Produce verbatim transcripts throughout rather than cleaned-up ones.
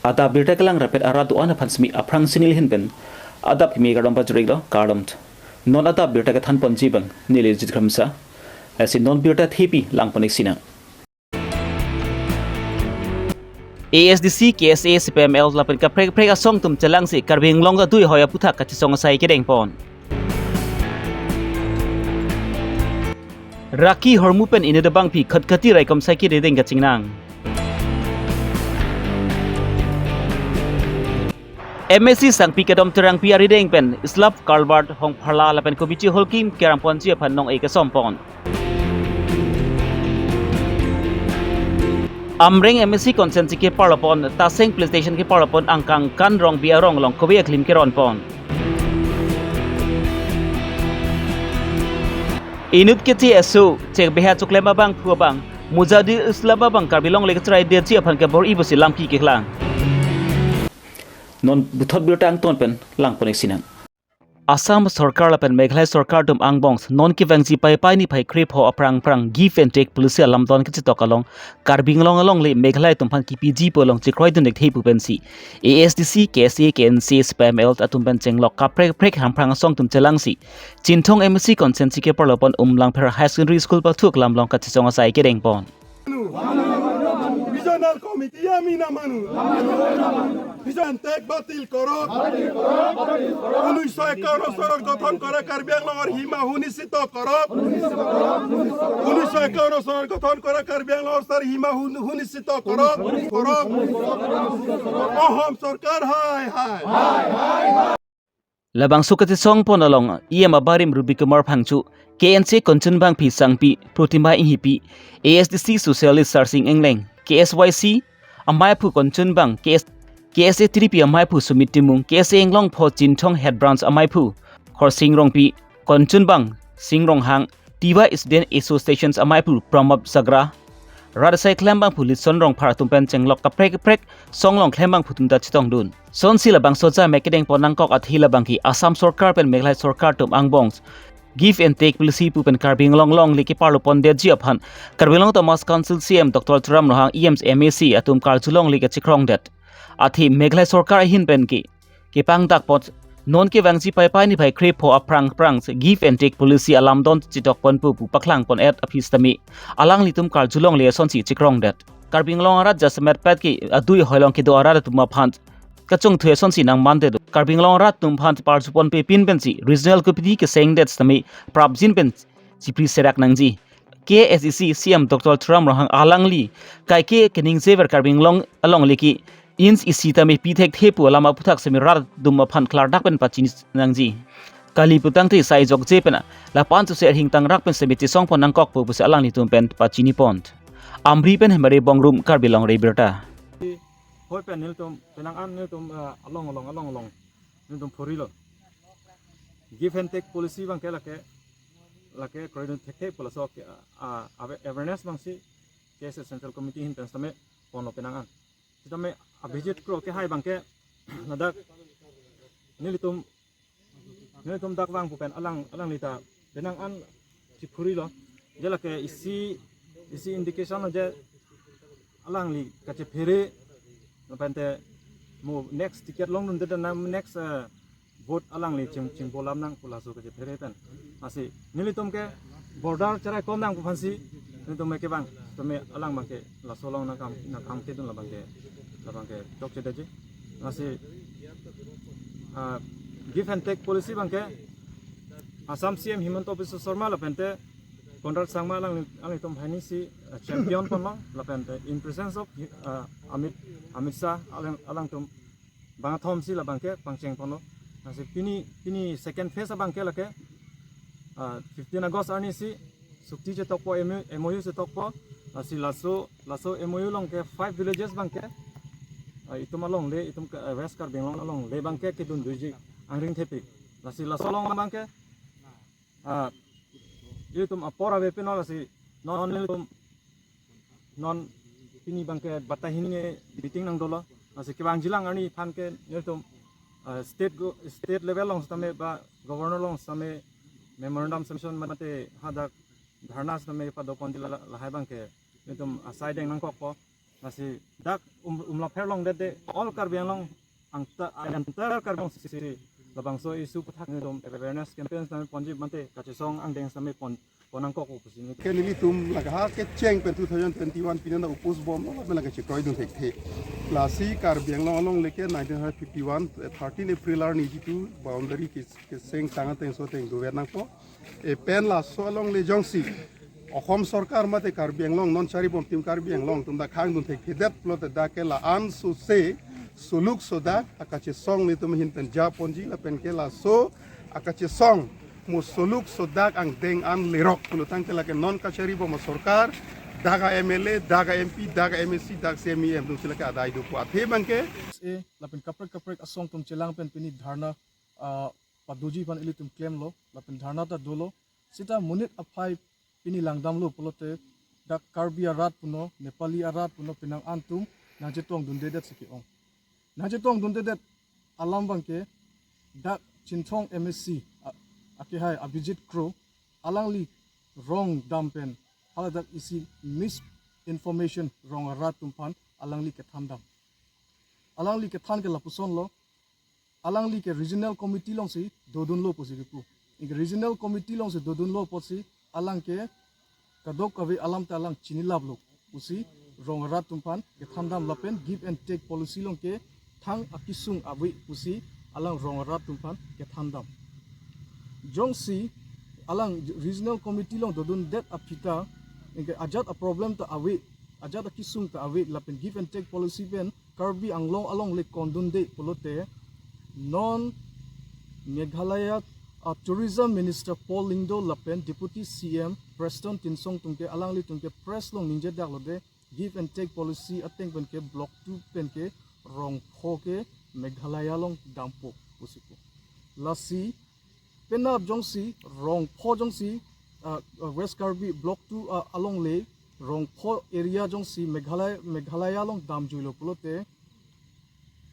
Adap birta kelang rapet arat do-an aphan simi aphrang si neli ahin pen adap kimi kardom pajirlo, kardom. Non adap birta kethan ponji abang neli Jit Kramsa. Lasi non birta thepi lang pon-ik sinang. A S D C, K S A, C P I M L lapen kaprek kaprek asong atum chelangsi Karbi Anglong adui ahoi aphuthak kachesong asai kedeng pon. Raki hormu pen inut abangpi Khatkhati raikom asai kedeng kachingnang. M A C Sangpi Kadom Terangpi arideng pen slab culvert hongpharla lapen kobichi holkim keram ponji aphan nong-e kesom pon. Amreng M A C constituency keparlo pon, Taseng police station keparlo pon, angkang Kanrong bi arong along kove aklim keron pon. Inut kethe aso chek beha choklem abangphu abang Mujahidin Islam abang Karbi Anglong le kachrai detji aphan kebor-i pusi lamki keklang. Non puthot birta angton pen lang pon-ik sinang. Assam Sorkar lapen Meghalaya Sorkar atum angbong non kevangji Paipai niphai krepho aphrang aphrang give and take policy alam don kachetok along Karbi Anglong alongle Meghalaya atum aphan kipiji pu along chekroidun-ik the pu pensi A S D C, K S A, K N C, C P I M L atum pen chenglok kaprek kaprek hamprang asong atum chelangsi Chinthong M A C constituency keparlo pon Umlangpher Higher Secondary School pathuk lam along kachesong asai kedeng pon. Regional Committee ya mina manu. Region take বাতিল করক। উনিশশো একান্ন সরকার গঠন করা কার্বি আংলঙর সীমা সুনিশ্চিত করক। উনিশশো একান্ন সরকার গঠন করা কার্বি আংলঙর সীমা সুনি-, সুনিশ্চিত করক। করক। অসম সরকার হায় হায়। Labangso kachesong pon along E M abarim Ruby Kumar Phangcho, K N C Kongchunbang P Sangpi, Protima Inghipi, A S D C Socialist Sarsing Engleng, K S Y C amaiphu Kongchunbang, K S, K S A Tripi amaiphu Sumit Timung, K S A Inglongpho Chinthong Head Branch amaiphu Khorsing Rongpi, Kongchunbang Sing Ronghang, Tiwa Student Associations amaiphu Pramod Sagra, rat asai klembangphu Litson Rongphar atum pen chenglok kaprek kaprek asong along klembangphu atum ta chetongdun. Sonsi labangso jamek kedeng pon nangkok athe labangke Assam Sorkar pen Meghalaya Sorkar atum angbong give and take policy pu pen Karbi Anglong alongle keparlo pondetji aphan Karbi Anglong Autonomous Council C E M Doctor Tuliram Ronghang, E M, M A C atum karjulongle kachekrongdet. Athe Meghalaya Sorkar ahin penke kepangdak pon non kevangji Paipai niphai krepho aphrang aphrang give and take policy alam don chetok pon pu pu paklang pon-et aphi sitame alanglitum karjulongle asonsi chekrongdet. Karbi Anglong arat jasemet petke adui ahoi along kedo arat atum aphan kachongthu asonsi nangmandet do. Karbi Anglong arat atum aphan parju ponpe pin pensi Regional Committee kesengdet sitame prapjin pen chipri serak nangji. K A S D C C E M Doctor Tuliram Ronghang alangli kaike keningjever Karbi Anglong alongle ke inch isi tame pi thekthe pu alam aphuthak semi rat atum aphan klardak pen pachini nangji. Kali putangte sai jokje pen lapu-an chusar hingtang rak pen semi chesong pon nangkokpo pusi alanglitum pen pachini pon. Amri pen Hemari Bongrung, Karbi Longri Abirta. Hoi pen nelitum penang an nelitum, eh, along along along along nelitum phurilo. Give and take policy abangke lake lake kroidun thekthe pu laso ke, ah, awa-, awareness abangsi K S A Central Committee ahin pen sitame ponlo penang an. Sitame Abhijit Kro kehai abangke ladak nelitum nelitum dak vang pu pen alang alangli ta penang an chiphurilo. Je lake isi isi indication lo je alangli kachephere lapente mo next ticket longdunde dan next, eh, vote alangli ching chingbolam nang pu laso kachephere pen. Lasi nelitum ke border cherai kom nang pu aphansi nelitum ke bang tame alang abangke laso along nangkam nangkam kedun labangke labangke chokchedeji. Lasi, ah, give and take policy abangke Assam C E M Himanta Biswa Sarma lapente Conrad Sangma alang alanglitum banghini si, ah, champion ponlo lapente in presence of, ah, Amit Amit Shah alang alangtum bangthom si labangke pangcheng ponlo. Lasi pini pini second phase abangke lake, ah, fifteen August arni si chukti chetokpo, M O U, M O U chetokpo. Lasi laso laso M O U along ke five villages abangke, ah, itum alongle itum ke, ah, West Karbi Anglong alongle abangke kedun duiji angring thepik. Lasi laso along abangke, ah, itum apor ave pino lasi non nelitum non pini abangke batai hini meeting nangdolo. Lasi kevangjilang arni aphan ke nelitum, ah, state go, state level along sitame ba governor along sitame memorandum submission mate hadak dharna sitame pado ponji la, lahai abangke nelitum asai deng nangkokpo. Lasi dak um, umlapher longdet de all Karbi Anglong angta, entire Karbi Anglong sisi labangso issue aputhak nelitum awareness campaign sitame ponji mate kachesong angdeng sitame pon pon nangkok pusi neli. Ke nelitum lake ha kecheng pen two thousand twenty-one pini na oppose bomlo, lapen lake chekroidun thekthe. Lasi Karbi Anglong alongle ke nineteen hundred fifty-one, eh, thirteen April arni jitu boundary ke, keseng tang ateng so ateng dover nangpo. Eh, pen laso alongle jongsi Assam Sorkar mate Karbi Anglong non charibom Team Karbi Anglong atum dak khangdun thekthedet pulote dak ke la-an sose soluk sodak akachesong nelitum ahin pen japonji, lapen ke laso akachesong mo soluk sodak angdeng an lerok pulotangte lake non kacharibom asorkar, dak a-M L A, dak a-M P, dak a-M A C, dak C M E M atumsi lake adai dopo. Athe abangke, eh, lapen kaprek kaprek asong atum chelang pen pini dharna, ah, padoji aphan ilitum klemlo, lapen dharna ta dolo. Seta monit aphai pini langdamlo pulote dak Karbi arat punon, Nepali arat punon, penang an atum nangchetongdundedet si ke-ong. Nangchetongdundedet alam abangke dak Chinthong M A C a-, akehai Abhijit Kro, alangli rong dam pen haladak isi misinformation rong arat atum aphan alangli kethan dam. Alangli kethan ke lapusonlo, alangli ke regional committee alongsi dodunlo pusi kipu. Anke regional committee alongsi dodunlo apotsi alang ke kadokave alam ta alang chinilaplo pusi rong arat atum aphan kethan dam, lapen give and take policy along ke thang akesung ave pusi alang rong arat atum aphan kethan dam. Jongsi alang regional committee along dodundet aphi ta, anke ajat a-problem ta ave, ajat akesung ta ave, lapen give and take policy pen Karbi Anglong alongle kongdunde pulote non Meghalaya a-Tourism Minister Paul Lyngdoh lapen Deputy C M Prestone Tynsong atum ke alanglitum ke press along ningjedak lode, give and take policy ateng pen ke Block two pen ke rong pho ke Meghalaya along dampo pusi pu. Lasi penap jongsi rong pho jongsi, ah, ah, West Karbi Block two, ah, alongle rong pho area jongsi Meghalaya, Meghalaya along damjuilo pulote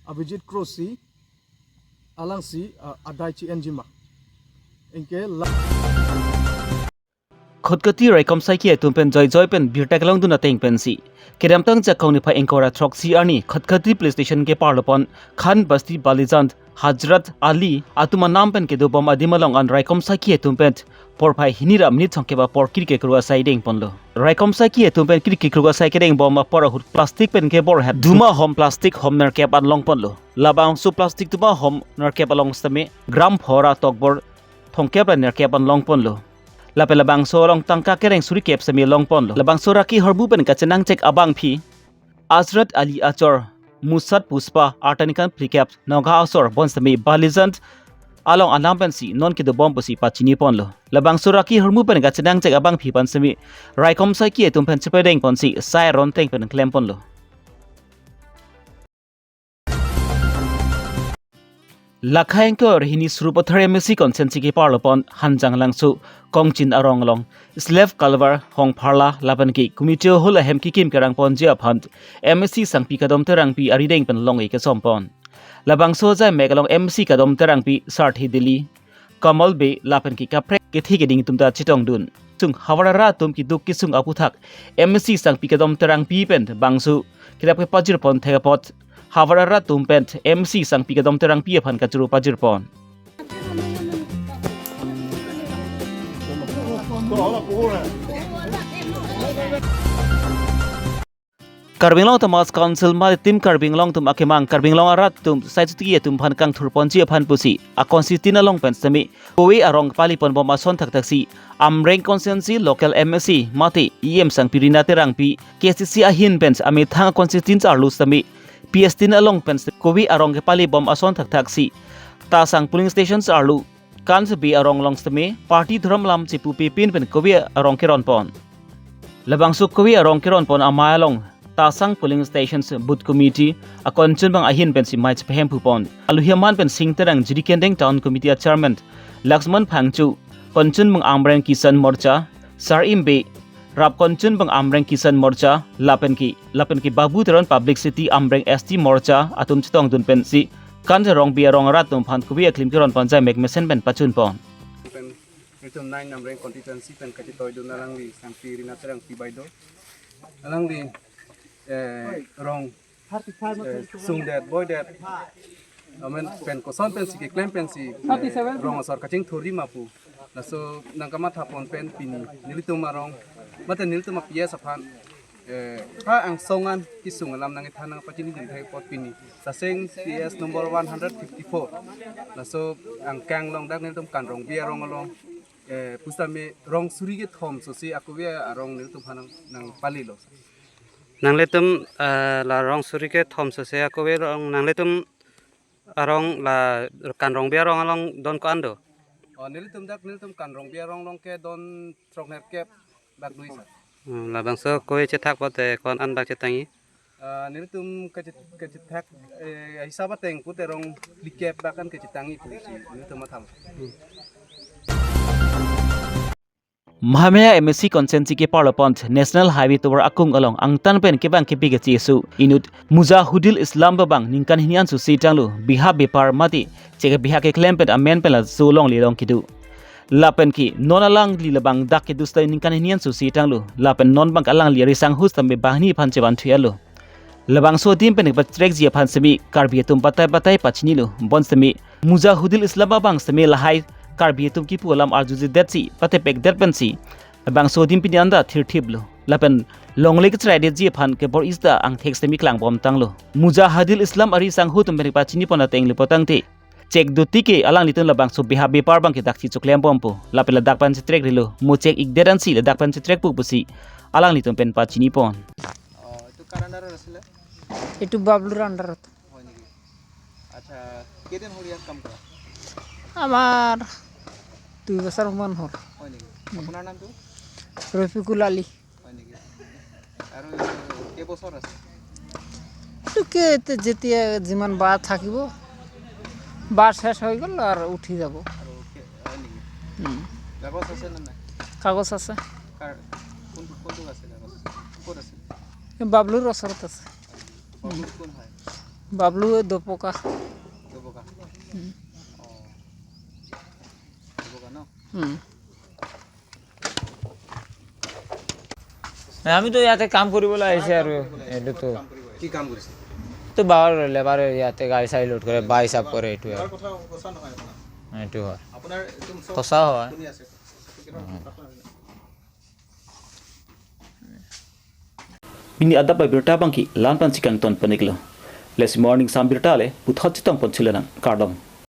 Abhijit Kro si alangsi, ah, adai chi-enji ma. Anke la Khatkhati raikom saiki atum pen joijoi pen birta kelongdun ateng pensi kedamtang Jakong niphai ingkoi ra throksi arni Khatkhati police station keparlo pon Khan Basti Balijan Hazrat Ali atum anam pen kedobom adim along an raikom saiki atum pen porphai hini ra minit thomkep apor kiri kekru asai dengponlo. Raikom saiki atum pen kiri kekru asai kedengbom apor ahut plastic pen kebor het duma hom plastic hom nerkep an longponlo. Labangso plastic duma hom nerkep along sitame gram pho ra tokbor thomkep ra nerkep an longponlo. Lapen labangso along tangka kereng suri kep sitame longponlo. Labangso raki hormu pen kachenangchek abangpi Hazrat Ali achor Musad Puspa artanikan phlikep Nogha asor bonsitame Balijan along anam pensi non kedobom pusi pachiniponlo. Labangso raki hormu pen kachenangchek abangpi aphan sitame raikom saiki atum pen chepedengponsi sai aron ateng pen klemponlo. Lakha ingkoi ra hini Sarupathar M A C constituency keparlo pon Hanjanglangso Kongchin arong along Slave Culvert hongpharla lapen ke community hall ahem kekim kerangponji aphan M A C sangpi Kadom Terangpi arideng pen long-e kesompon. Labangso ajai mek along M A C Kadom Terangpi, Sarthe Dili, Kamal Bey lapen ke kaprek kethe keding atum ta chetongdun. Sung havar arat atum keduk kesung aputhak M A C sangpi Kadom Terangpi pen bangso kerap kepajirpon thek apot havar arat atum pen M A C sangpi Kadom Terangpi aphan kachoro pajirpon. Karbi Anglong Autonomous Council mate Team Karbi Anglong atum akemang Karbi Anglong arat atum sai chuti atum aphan kangthurponji aphan pusi a constituency along pen sitame kove arong paliponbom ason thakthaksi Amreng constituency local M A C mate E M sangpi Rina Terangpi, K C C ahin pen amethang constituency arlo sitame P S tin along pen kove arong kepalibom ason thakthaksi Tasang polling stations arlo Kans Bey arong along sitame party dhorom alam chepupepin pen kove arong keronpon. Labangso kove arong keronpon amei along Tasang polling stations booth committee akonchunbang ahin pensi mei chepahemphupon. Aluhi aman pen Sing Terang Jirikindeng Town Committee a chairman Laxman Phangcho, konchunbang Amreng Kisan Morcha, Sar Im Bey, rap konchunbang Amreng Kisan Morcha, lapen ke, lapen ke Babu Teron Publicity Amreng S T Morcha atum chetongdun pensi Kans Rongbi arong arat atum aphan kove aklim keronpon ajai mek mesen pen pachunpon. Pen Region nine Amreng constituency pen kachetoidun alangli sangpi Rina Terangpi baideo. Alangli eh, rong, eh, sungdet, boidet, amen pen koson pensi keklem pensi, eh, rong asor kachingthurji ma pu. Laso nangkamatha pon pen pini nelitum arong, mate nelitum a-P S aphan, eh, ha angsong an kesung alam nangkethan nangpachinidun thek apot pini Saseng P S number one hundred fifty-four, laso angkang along dak nelitum Kanrongbi arong along, eh, pusitame rong suri kethom sose akove arong nelitum aphan nang, nangpalilo. Nanglitum, eh, la rong suri kethom sose akove arong, nanglitum arong la Kanrongbi arong along don ko-an do? Oh, nelitum dak nelitum Kanrongbi arong along ke don throknerkep bak do sir. Hmm, labangso akove chethak pote ko-an bak chetangji? Ah, nelitum kachet-, kachethak, eh, hisap ateng pute rong phlikep bak an kachetangji pusi nelitum matham. Mahamaya M A C constituency keparlo pon National Highway tovar akung along angtan pen kevang kepi kechesu inut Mujahudil Islam abang ningkan hini an sose tanglo beha bepar mate chek beha keklem pen amen pen laso longle along kedo. Lapen ke non alangli labang dak kedo seta ningkan hini an sose tanglo. Lapen non abang alangli arisanghu sitame banghini aphan chevan thuilo. Labangso adim pen pachekrekji aphan semi Karbi atum batai batai pachinilo. Bonsitame Mujahudil Islam abang semi lahai Karbi atum kipu alam arjujedetsi patepekdet pensi labangso adim pini anta thirthiplo. Lapen longle kacheraidetji aphan kebor-i seta angthek semi klangbom tanglo. Mujahudil Islam arisanghu atum pen pachini pon ateng le potangte chek do tike alanglitum labangso beha bepar abang ke dak chichoklem bompo. Lapen ladak pen chekrekrelo, mo chek-ikdet ansi ladak pen chekrekpo pusi alanglitum pen pachini pon. অ, এইটো কাৰ আণ্ডাৰত আছিলে? এইটো বাবলুৰ আণ্ডাৰত। হয় নেকি? আচ্ছা, কেইদিন হ'ল ইয়াত কাম কৰা? আমাৰ দুই বছৰমান হ'ল। হয় নেকি? উম। আপোনাৰ নামটো? ৰফিকুল আলী। হয় নেকি? আৰু কেইবছৰ আছে? এইটো কি, এতিয়া যেতিয়া যিমান বাৰ থাকিব, বাৰ শেষ হৈ গ'ল আৰু উঠি যাব। আৰু কে-, হয় নেকি? উম। কাগজ আছে নে নাই? কাগজ আছে। কাৰ, কোনটো, কোনটো আছে কাগজ? ক'ত আছে? এই বাবলুৰ ওচৰত আছে। বাবলু কোন হয়? বাবলু এই দপকা। দপকা? উম। অ। দপকা ন? উম। নাই, আমি তো ইয়াতে কাম কৰিবলৈ আহিছে আৰু এইটো তো। কি কাম কৰিছে? তো বাঁহৰ লেবাৰ, ইয়াতে গাড়ী চাড়ী লোড কৰে, বাঁহ হিচাপ কৰে, এইটো আৰু। লেবাৰ কথা সঁচা নহয় আপোনাৰ? এইটো হয়। আপোনাৰ একদম চব সঁচা হয়। শুনি আছে। Pini adap abirta abangke la-an pen chikangton pon-iklo. Lasi morning sam birta le puthot chetong pon thulo nang, kardom.